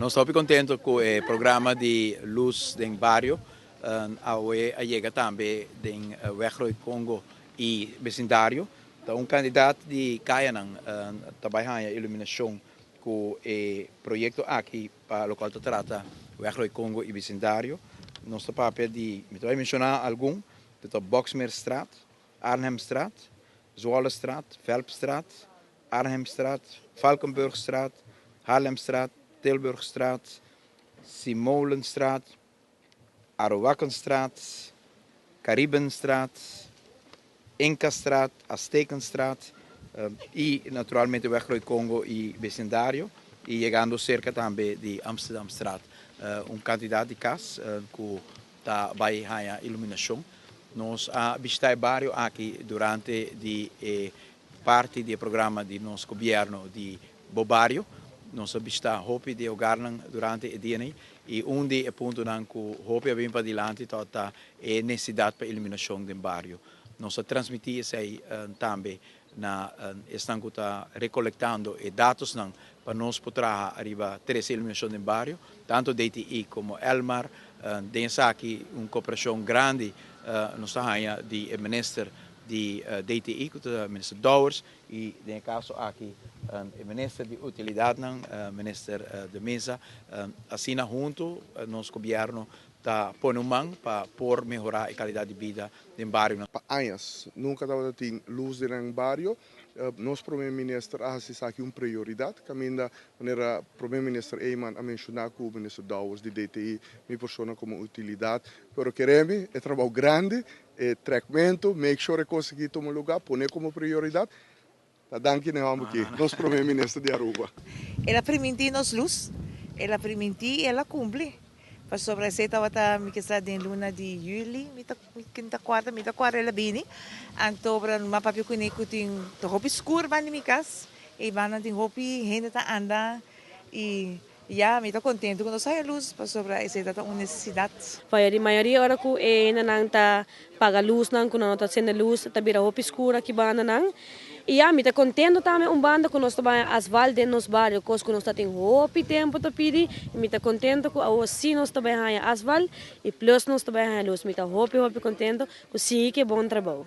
Nos ta contento cu e programa di Luz den Bario. Awe a yega tambe den Weg Rooi Congo y vecindario. Ta un cantidad di cayanan tambe haya iluminacion cu e proyecto aki pa loke ta trata Weg Rooi Congo y vecindario. Nos ta papia di, mi ta menciona algun, di Boxmeerstraat, Arnhemstraat, Zwollestraat, Velpstraat, Arnhemstraat, Valkenburgstraat, Haarlemstraat, Tilburgstraat, Simolenstraat, Arawakkenstraat, Caribenstraat, Incastraat, Aztekenstraat y naturalmente Weg Rooi Congo y vecindario y yegando cerca tambe di Amsterdamstraat. Un cantidad di cas cu ta bay haya iluminacion. Nos a bishita e bario aki durante di parti di e programa di nos gobierno di Bo Bario. Nos a bishita hopi di hogarnan durante e dia y un di e puntonan cu hopi a bin padilanti ta e necesidad pa iluminacion den bario. Nos a transmiti esey tambe na esnan cu ta recolectando e datonan pa nos por traha ariba tres iluminacion den bario, tanto DTI como Elmar, den esaki un cooperacion grandi nos ta di minister di DTI, cu ta minister Dowers, y den e caso aki e minister di Utilidad, minister De Meza, asina hunto nos gobierno ta pone un man pa por mehora e calidad di bida den bario. Pa aña nunca tabatin luz den bario. Nos prome minister a haci esaki un prioridad. Caminda manera prome minister Eman a menciona cu minister Dowers di DTI, mi persona como utilidad. Pero kere mi, e trabou grandi, e trekmento, make sure cu esaki tuma luga, pone como prioridad. Ta danki na aki, nos prome minister di Aruba. El a priminti nos luz, el a priminti, el a cumpli. Pasobra esey tabata mi kier sa den luna di juli, mi ta corda el a bini. Anto m'a papia cune cu tin hopi scur banda mi cas. Y banda tin hopi hende ta anda y ya mi ta contento cu nos haya luz pasobra esey ta un necesidad. Pa e mayoria ora cu e nan ta paga luz nan cu nan ta cende luz ta bira hopi scur aki banda nan. Y ya, mi ta contento tambe un banda cu nos ta bay asfalt den nos bario, cos cu nos ta tin hopi tempo ta pidi, y mi ta contento cu awo si nos ta bay asfalt y plus nos ta bay luz, mi ta hopi hopi contento cu si cu bon trabou.